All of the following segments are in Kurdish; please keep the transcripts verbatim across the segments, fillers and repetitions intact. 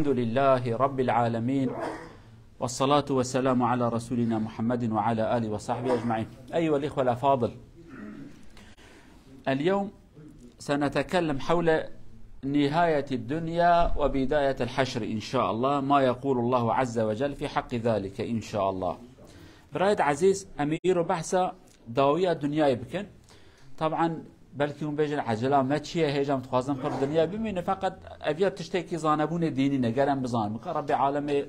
لله رب العالمين، والصلاة والسلام على رسولنا محمد وعلى آله وصحبه أجمعين. أيها الإخوة الأفاضل، اليوم سنتكلم حول نهاية الدنيا وبداية الحشر إن شاء الله، ما يقول الله عز وجل في حق ذلك إن شاء الله. Birayê ezîz, em îro behsa dawiya dinyayê bikin. Taban belkî hûn bêjin, ecela me çi ye, hêja em dixwazin pir dinya bimînin, feqet ev ya tiştekî zanebûnê dînî ne, ger em bizanin. Ka Rebbê alemê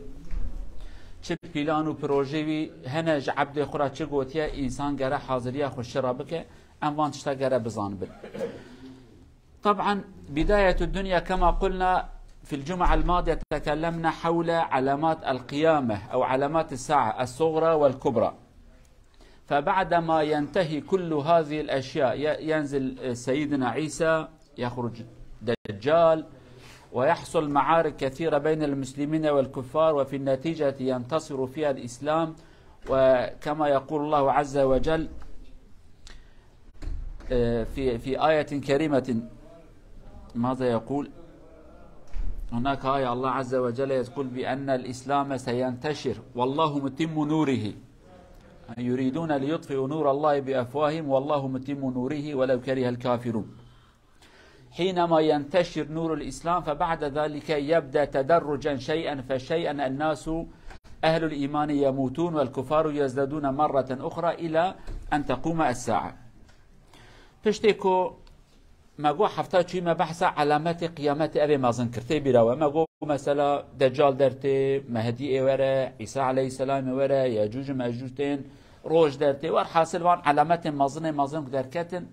çi plan û projeyê wî hene, ji ebdê xwe re çi gotiye, însan gere haziriya xwe şira bike, em van tişta gere bizanibin. طبعا بداية الدنيا كما قلنا في الجمعة الماضية تكلمنا حول علامات القيامة أو علامات الساعة الصغرى والكبرى. فبعدما ينتهي كل هذه الأشياء، ي-، ينزل سيدنا عيسى، يخرج دجال، ويحصل معارك كثيرة بين المسلمين والكفار، وفي النتيجة ينتصر فيها الإسلام. وكما يقول الله عز وجل، آه، في، في آية كريمة، ماذا يقول؟ هناك آية الله عز وجل يقول بأن الإسلام سينتشر والله متم نوره، يريدون ليطفئوا نور الله بأفواههم والله متم نوره ولو كره الكافرون. حينما ينتشر نور الإسلام فبعد ذلك يبدأ تدرجا شيئا فشيئا الناس أهل الإيمان يموتون والكفار يزدادون مرة أخرى إلى أن تقوم الساعة. Piştê ku me got hefta çûyî me behsa alametê qiyametê evê mezin kir. Tê bîra we. Me got mesela Deccal dertê, Mehdî ê were, Îsa aleyhisselam ê were, Yecûc û Mecûc tên, roj dertê. Werhasil van alametên mezin ê mezin ku derketin.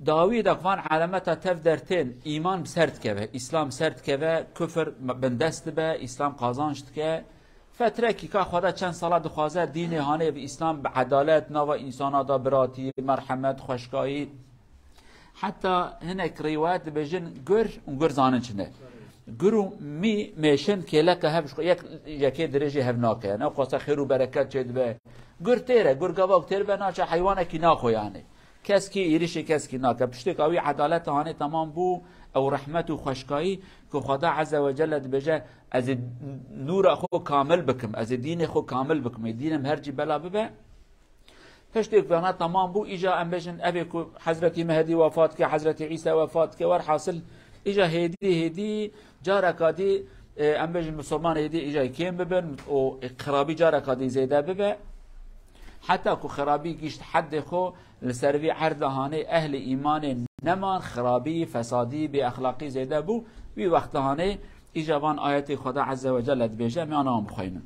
Dawî de ku van alameta tev dertên, îman bi ser dikeve, Îslam bi ser dikeve, kufir bindest dibe, Îslam qazanç dike. Fetrekî ka Xweda çend sala dixwaze dînê hanê bi Îslam, bi edalet, nava însana da biratî, merhemet, xweşkayî. Heta hinek rîwayet dibêjin gur û gur zanin çi ne. Gur û mî mêşin kêleka hev ji xwe yek yekê dirêjê hev nake. Yani ew qasa xêr û bereket çê dibe. Gur têr e, gur gava ku têr be naçe heywanekî naxwe yani. Keskî êrişê keskî nake. Piştê ka wî edaleta hanê temam bû, ew rehmet û xweşkayî ku Xweda Azze ve Celle dibêje, ez ê nûra xwe kamil bikim, ez ê dînê xwe kamil bikim, ê dînim her cî bela bibe. Piştê ku vana temam bû, îca em bêjin evê ku Hezretî Mehdî wefat dike, Hezretî Îsa wefat dike, werhasil îca hêdî hêdî careka dî, e, em bêjin misilman hêdî îca kêm bibin û xirabî careka dî zêde bibe. Heta ku xirabî gîşt heddê xwe, li ser vî erd de hanê ehlê îmanê neman, xirabî, fesadî, bêexlaqî zêde bû. Wî wext de hanê îca van ayetê Xweda Azze ve Celle dibêje, em ê ana wan bixweynin.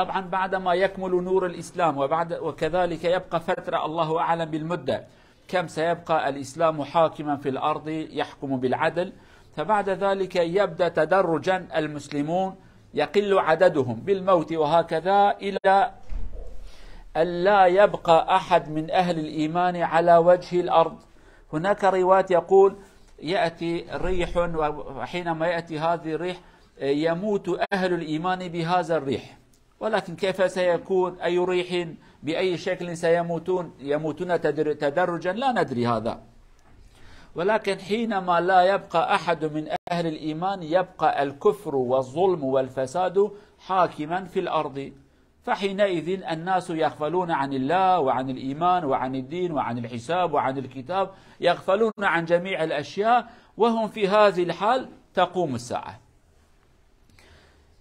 طبعا بعدما يكمل نور الإسلام وبعد، وكذلك يبقى فترة الله أعلم بالمدة، كم سيبقى الإسلام حاكما في الأرض يحكم بالعدل، فبعد ذلك يبدأ تدرجا المسلمون يقل عددهم بالموت وهكذا إلى أن لا يبقى أحد من أهل الإيمان على وجه الأرض. هناك روايات يقول يأتي ريح، وحينما يأتي هذه الريح يموت أهل الإيمان بهذا الريح. ولكن كيف سيكون؟ أي ريح؟ بأي شكل سيموتون؟ يموتون تدر-، تدرجا؟ لا ندري هذا. ولكن حينما لا يبقى أحد من أهل الإيمان، يبقى الكفر والظلم والفساد حاكما في الأرض، فحينئذ الناس يغفلون عن الله وعن الإيمان وعن الدين وعن الحساب وعن الكتاب، يغفلون عن جميع الأشياء، وهم في هذه الحال تقوم الساعة.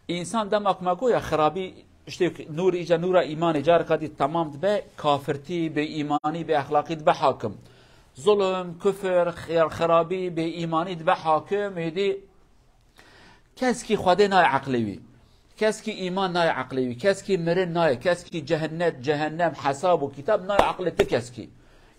Însan dema ku me goya xirabî, işte nûr, îca nûra îmanê careka dî temam dibe, kafirtî, bêîmanî, bêexlaqî dibe hakim. Zulm, kufir, xir-, xirabî, bêîmanî dibe hakim, hêdî keskî Xwedê nayê eqlê wî. Keskî îman nayê eqlê wî. Keskî mirin nayê. Keskî cehennet, cehennem, hesab û kitab nayê eqlê ti keskî.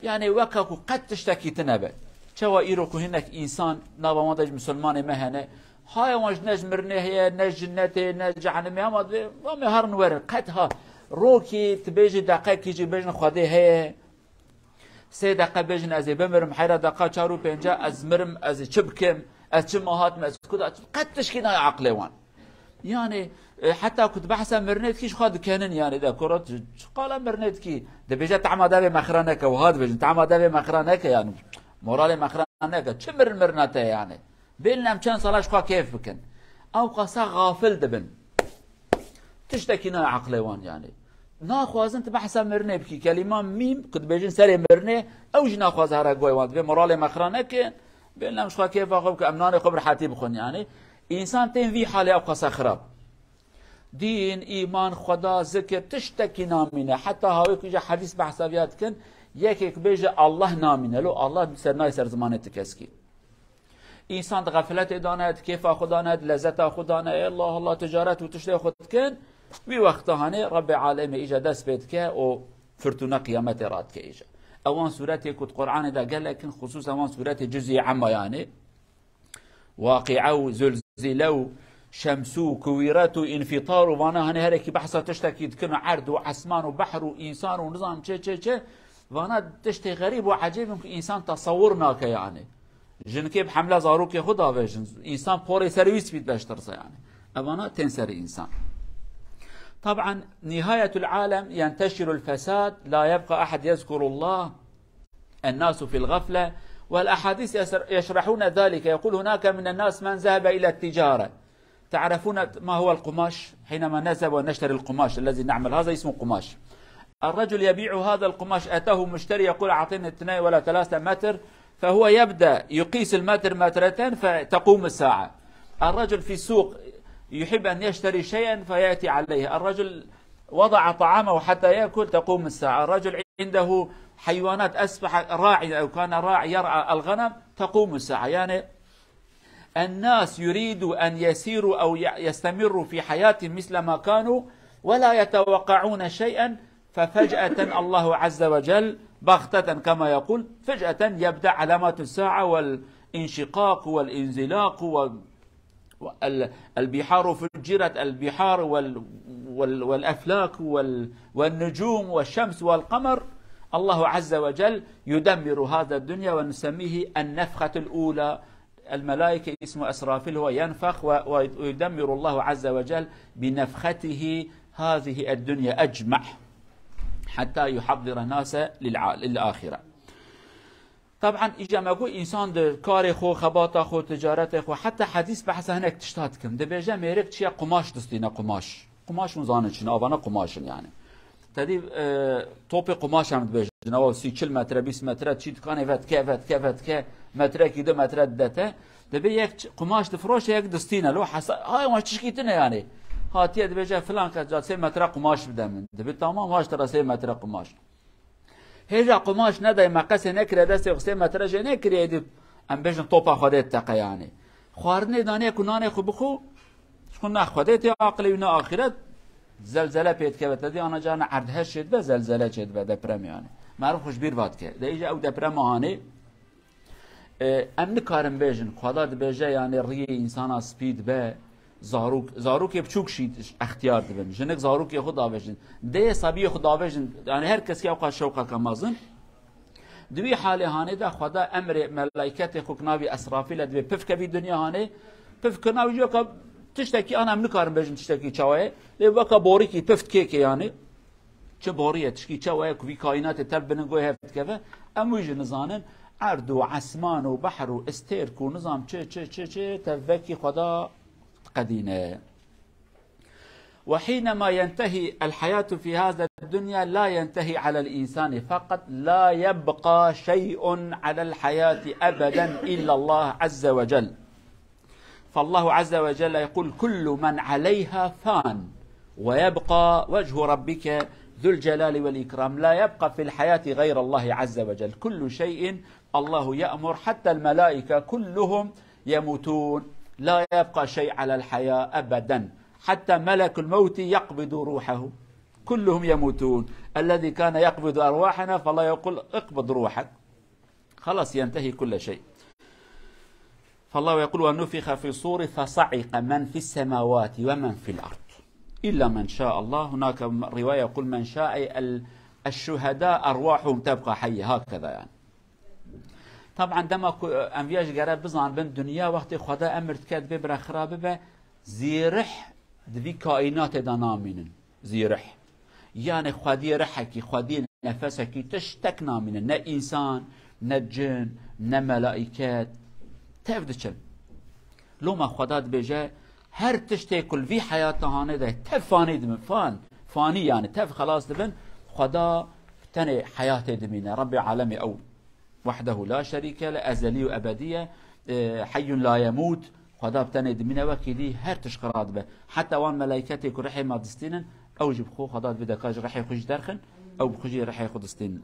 Yani weka ku qet tiştekî tine be. Çawa îro ku hinek însan nava wan de ji misilmanê me hene, haya wan ji ne ji mirinê heye, ne ji cinnetê, ne ji cehennemê, hema divê, va me herin werin. Qet ha, rokî, tu bêjî deqekî jî bêjin Xwedê heye. Sê deqe bêjin ez ê bimirim, heyra deqa çar û pênca ez mirim, ez ê çi bikim, ez çima hatim, ez ku de, qet tişkî nayê eqlê wan. Yani, e, heta ku tu behsa mirinê dikî ji xwe dikenin yani de, kuro tu çi qala mirinê dikî? Dibêje, "Tema devê me xira neke", wiha dibêjin, "Tema devê me xira neke", yani moralê me xira neke. Çi mirin mirina te yani? Bên em çend sala ji xwe kêf bikin. Ew qasa xafil dibin. Tiştekî nayê eqlê wan yani. Naxwazin tu behsa mirinê bikî. Kelîma mîm, ku dibêjin serê mirinê, ew jî naxwaze here guhê wan. Divê moralê me xira nekin. Bên em ji xwe kêfa xwe bikin. Em nanê xwe bi rehetî bixwin yani. Însan tên vî halê ew qasa xirab. Dîn, îman, Xweda, zikir, tiştekî namîne. Heta hawê ku îja hedîs behsa viya dikin, yekek bêje Allah namîne. Lo Allah ser nayê ser zimanê ti keskî. Însan di xefiletê dane, di kêfa xwe dane, di lezeta xwe dane, ê Allah Allah ticaret û tiştê xwe dikin. Wî wexta hanê Rebbê alemê îja dest pê dike û firtûna qiyametê radike îja. Ewan sûretê ku di Qur'anê de gelek in, xisûsen wan sûretê cüzî emma yani. Waqi'a û zulzile û şemsû û kuwîret û înfîtar û vana hanê herekî behsa tiştekî dikin û erd û esman û behr û însan û nizam çi çi çi. Vana tiştê xerîb û ecêb in ku însan tesewwur nake yani. Jinikê bi hemle zarokê xwe davêjin. Însan porê serê wî spît beştirse yani. Evana tên serê însan. طبعا نهاية العالم ينتشر الفساد لا يبقى أحد يذكر الله الناس في الغفلة والأحاديث يشرحون ذلك يقول هناك من الناس من ذهب إلى التجارة تعرفون ما هو القماش؟ حينما نذهب ونشتري القماش الذي نعمل هذا اسمه قماش. الرجل يبيع هذا القماش أتاه مشتري يقول أعطيني اثنين ولا ثلاثة متر فهو يبدأ يقيس المتر مترتين فتقوم الساعة. الرجل في السوق يحب أن يشتري شيئا فيأتي عليه الرجل وضع طعامه حتى يأكل تقوم الساعة. الرجل عنده حيوانات أصبح راعي أو كان راعي يرعى الغنم تقوم الساعة يعني الناس يريد أن يسيروا أو يستمروا في حياتهم مثل ما كانوا ولا يتوقعون شيئا ففجأة الله عز وجل بغتة كما يقول فجأة يبدأ علامات الساعة والانشقاق والانزلاق و البحار فجرت البحار وال وال والأفلاك وال والنجوم والشمس والقمر. الله عز وجل يدمر هذا الدنيا ونسميه النفخة الأولى. الملائكة اسمه أسرافيل هو ينفخ ويدمر الله عز وجل بنفخته هذه الدنيا أجمع حتى يحضر الناس للآخرة. طبعا îja me got însan di karê xwe, xebata xwe, ticaretê xwe, heta hedîs behsa hinek tişta dikim. Dibêje mêrik çiye qumaş distîne qumaş. Qumaş hûn zanin çi ne, avana qumaş in yani. Tedî e, topê qumaş em dibêjin, ewa sî çil metre, bîst metre, çî dikanê vedike, vedike, vedike, metrekî du metre didete. Dibê yek qumaş difiroşe, yek distîne. Lo hesa, hay wan tişkî tine yani. Hatiye dibêje filan kes ca sê metre qumaş bide min. Dibê tamam, haş tira sê metre qumaş. Hêja qumaş nedayê, meqesê nekiriye destê xwe, sê metre jê nekiriye, êdî em bêjin topa Xwedê diteqe yani. Xwarinê daniye ku nanê xwe bixwe, ji xwe ne Xwedê tê aqilê wî ne axiret, zelzele pê dikeve. Te dî ana carna erdhej çêdibe, zelzele çêdibe, deprem yani. Meriv xwe ji bîr va dike. De îja ew deprema hanê, e, em nikarin bêjin, Xweda dibêje yani riyê însana spî dibe, Zarok, zarokê biçûk jî extiyar dibin. Jinik zarokê xwe davêjin. Dê sebiyê xwe davêjin. Yani her kes ya xwe şewqeke mezin. Di wî halê hanê de Xweda emrê melayketê xwe ki navî Esrafîl e dibê pif kevî dinya hanê. Pif kirina wî jî weka tiştekî an em nikarin bêjin tiştekî çawa ye. Lê weka borîkî pif dikê kê yani. Çi borî ye, tişkî çawa ye ku vî kaînatê tev binin guhê hev dikeve. Em wî jî nizanin. Erd û esman û behr û istêrk û nizam çi, çi, çi, çi, tevvekî Xweda diqedîne. وحينما ينتهي الحياة في هذا الدنيا لا ينتهي على الإنسان فقط، لا يبقى شيء على الحياة أبدا إلا الله عز وجل. فالله عز وجل يقول: "كل من عليها فان، ويبقى وجه ربك ذو الجلال والإكرام". لا يبقى في الحياة غير الله عز وجل. كل شيء الله يأمر، حتى الملائكة كلهم يموتون، لا يبقى شيء على الحياة أبدا، حتى ملك الموت يقبض روحه، كلهم يموتون. الذي كان يقبض أرواحنا فالله يقول: "اقبض روحك". خلاص، ينتهي كل شيء. فالله يقول: "ونفخ في الصور فصعق من في السماوات ومن في الأرض إلا من شاء الله". هناك رواية يقول: "من شاء ال-، الشهداء أرواحهم تبقى حية". هكذا يعني. Taban dema ku em viya ji gere bizanbin, dinya wextê Xweda emir dike, divê bira xira bibe, zêrih di vî kaînatê de namînin. Zêrih. Yani xwediyê rihekî, xwediyê nefesekî tiştek namînin. Ne însan, ne cin, ne melaiket. Tev diçin. Loma Xweda dibêje, her tiştê ku li vî heyata hanê de tev fanî dibin, fan, fanî yani tev xelas dibin, Xweda tenê heyatê dimîne, Rebbê alemê ew wehdehu la şerîke le, ezelî û ebedî ye, e, heyyun la yemût, Xweda bi tenê dimîne, wekî dî her tişt xira dibe. Heta wan melayketê ku rihê me distînin, ew jî bi xwe Xweda dibê deka ji rihê xwe jî derxin, ew bi xwe jî rihê xwe distînin.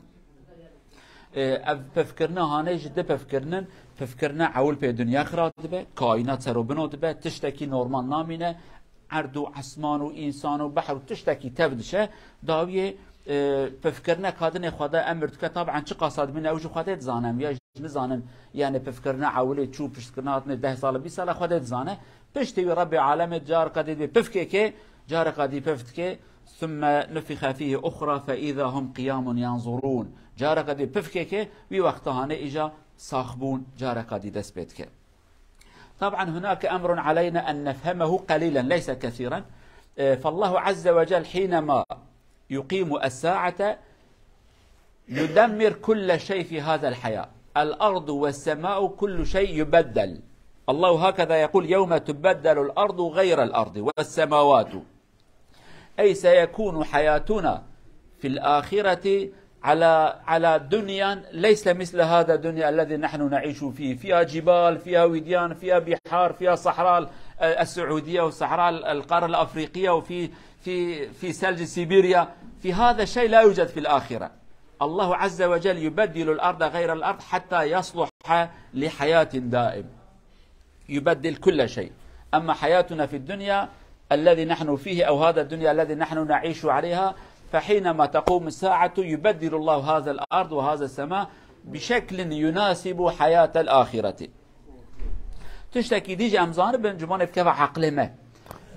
E, ev pifkirina hanê ji di pifkirin in. Pifkirina ewil pê dinya xira dibe, kaînat ser û bino dibe, tiştekî normal namîne, erd û esman û însan û behr û tiştekî tev diçe. Dawiyê, e, pifkirine kadinê Xweda emir dike, taban çiqasa dibîne, ew jî Xwedê dizane, em ya jî nizanin, yani pifkirina ewilê çû, piştkirina hatinê deh sal, bîst sal Xwedê dizane. Piştî wî Rebbê alemê careka dî dibê pifkê kê, careka dî pif dike. ثم نفخ فيه أخرى فإذا هم قيام ينظرون. Careka dî pifkê kê, wî wexta hanê îja saxbûn careka dî dest pê dike. طبعا هناك أمر علينا أن نفهمه قليلا ليس كثيرا. E, فالله عز وجل حينما يقيم الساعة يدمر كل شيء في هذا الحياة. الأرض والسماء كل شيء يبدل. الله هكذا يقول: يوم تبدل الأرض غير الأرض والسماوات. أي سيكون حياتنا في الآخرة على، على دنيا ليس مثل هذا الدنيا الذي نحن نعيش فيه، فيها جبال، فيها وديان، فيها بحار، فيها صحراء ال-، السعودية وصحراء ال-، القارة الأفريقية، وفي، في، في ثلج سيبيريا. في هذا الشيء لا يوجد في الآخرة. الله عز وجل يبدل الأرض غير الأرض حتى يصلح لحياة دائم. يبدل كل شيء. أما حياتنا في الدنيا الذي نحن فيه أو هذا الدنيا الذي نحن نعيش عليها، فحينما تقوم الساعة يبدل الله هذا الأرض وهذا السماء بشكل يناسب حياة الآخرة. Tiştekî dî jî em zanibin, ciwanê bikeve eqlê me.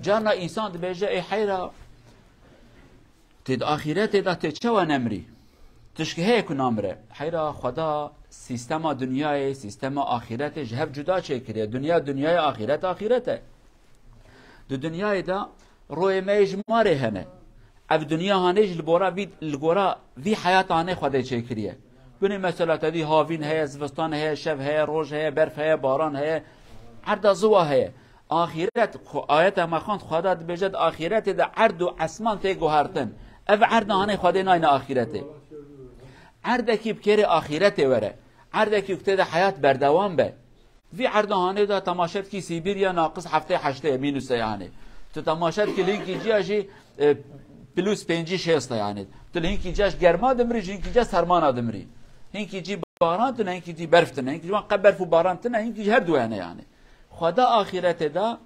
Carna însan dibêje, ê heyra, Tê di axîretê de tê çawa nemrî? Tişkî heye ku namire. Heyra Xweda sîstema dinyayê, sîstema axîretê ji hev cuda çêkiriye. Dinya dinyayê, axîret axîret e. Di dinyayê de royê me yê ji marê hene. Ev dinya hanê jî li gora vî, li gora vî heyata hanê Xwedê çêkiriye. Binê mesela te dî havîn heye, zivistan heye, şev heye, roj heye, berf heye, baran heye. Erda ziwa heye. Axîret, xwe ayeta me xwend, Xweda dibêje, di axîretê de erd û esman tê guhertin. Ev erd hanê Xwedê nayne axîretê. Erdekî bi kêrê axîretê were. Erdekî ku tê de heyat berdewam be. Vî erda hanê de temaşe dikî Sîbîrya naqis heftê heştê ye, mînus e yani. Tu temaşe dikî li hinkî ciya jî, e, plus pêncî şêst e yani. Tu li hinkî ciya ji germa dimirî, ji hinkî ciya sermana dimirî. Hinkî cî baran tune, hinkî cî berf tune, hinkî ciwan qe berf û baran tune, hinkî jî her du hene yani. Xweda axîretê de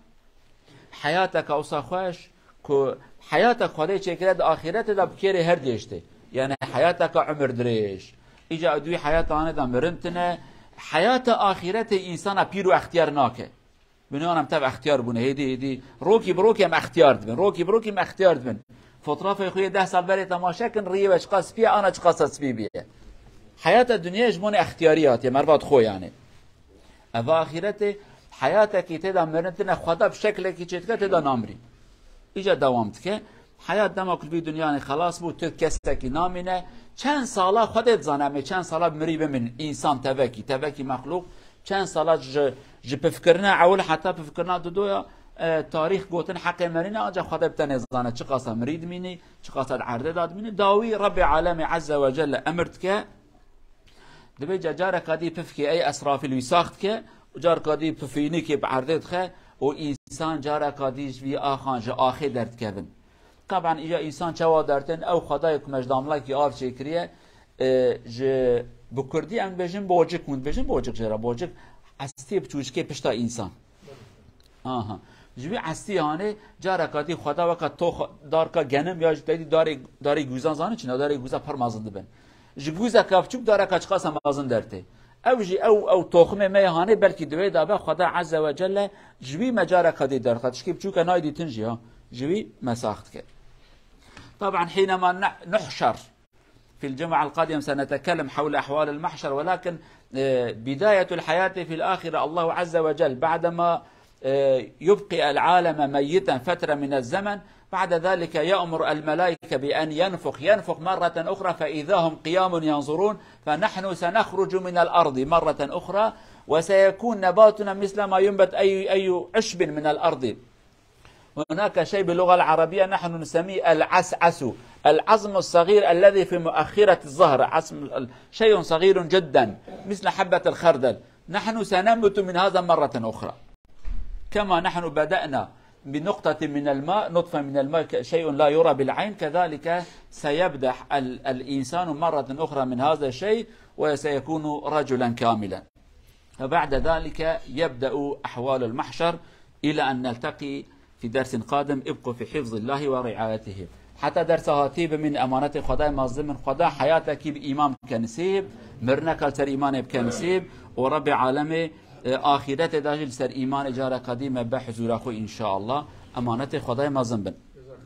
heyateka wisa xweş, ku heyata Xwedê çêkire di axîretê de bi kêrê her dêştê. Yani heyateka umir dirêj. Îca di wî heyata hanê de mirin tune. Heyata axîretê însana pîr û extiyar nake. Binêran em tev extiyar bûne, hêdî hêdî. Rokî bi rokî em extiyar dibin. Rokî bi rokî em extiyar dibin. Fotrafê xwe yê deh sal berê temaşe kin, riyê we çiqas spî ye, ana çiqasa spî bîye. Heyata dinyayê ji bo extiyarî hatiye, merva dixwe yani. Ev axîretê heyatekî tê de mirin tune, Xweda bi şeklekî çê dike, tê de namirî. Îca dewam dike. Heyat dema ku li vî dunyanê xelas bû, tu kesekî namîne. Çend sala Xwedê dizane, em ê çend sala bi mirî bimînin. Însan tevekî, tevekî mexlûq. Çend sala ji, ji pifkirina ewil heta pifkirina didoya, e, tarîx gotin heqê merîne, ancax Xwedê bi tenê zane çiqasa mirî dimînî, çiqasa di erdê de dimînî. Dawî Rebbê alemê Ezze ve Celle emir dike, Dibê ca-, careka dî pifkê ey Esrafîl wî sax dike û careka dî pifînikê bi erdê dixe û însan careka dî ji vî axan, ji axê derdikevin. Taban îja însan çawa dertin? Ew Xwedayê ku me ji damlekî av çêkiriye, e, ji, bi kurdî em dibêjin bocik, hûn dibêjin bocik jê re, bocik estiyê biçûçikê pişta însan. Aha. Ji vî estî hanê careka dî Xweda weka tox darka genim ya jî te dî darê, darê gûzan, zanî çi ne? Darê gûza pir mezin dibin. Ji gûzeka biçûk dareka çiqasa mezin dertê. Ew jî ew, ew toximê me yê hanê belkî di wê de be Xweda Ezze ve Celle ji wî me careka dî derxe. Tişkî biçûk e nayê dîtin jî ha. Ji wî me sax dike. Taban hînema ne-, nuhşer. في الجمعة القادمة سنتكلم حول أحوال المحشر، ولكن، آه، بداية الحياة في الآخرة الله عز وجل بعدما، آه، يبقي العالم ميتا فترة من الزمن، بعد ذلك يأمر الملائكة بأن ينفخ، ينفخ مرة أخرى فإذا هم قيام ينظرون، فنحن سنخرج من الأرض مرة أخرى وسيكون نباتنا مثل ما ينبت أي، أي عشب من الأرض. هناك شيء باللغة العربية نحن نسميه العسعس، العظم الصغير الذي في مؤخرة الظهر، عظم ال-، شيء صغير جدا مثل حبة الخردل. نحن سننبت من هذا مرة أخرى. كما نحن بدأنا بنقطة من الماء، نطفة من الماء، ك-، شيء لا يرى بالعين، كذلك سيبدأ ال-، الإنسان مرة أخرى من هذا الشيء وسيكون رجلا كاملا. وبعد ذلك يبدأ أحوال المحشر. إلى أن نلتقي في درس قادم، ابقوا في حفظ الله ورعايته. حتى درس هاتي بمن أمانة خداي مازم من خدا حياتك بإيمان كنسيب، مرنك سر إيمان بكنسيب، ورب عالمي، آه، آخرت داجل سر إيمان جارة قديمة بحضور أخو إن شاء الله. أمانة خداي مازم بن.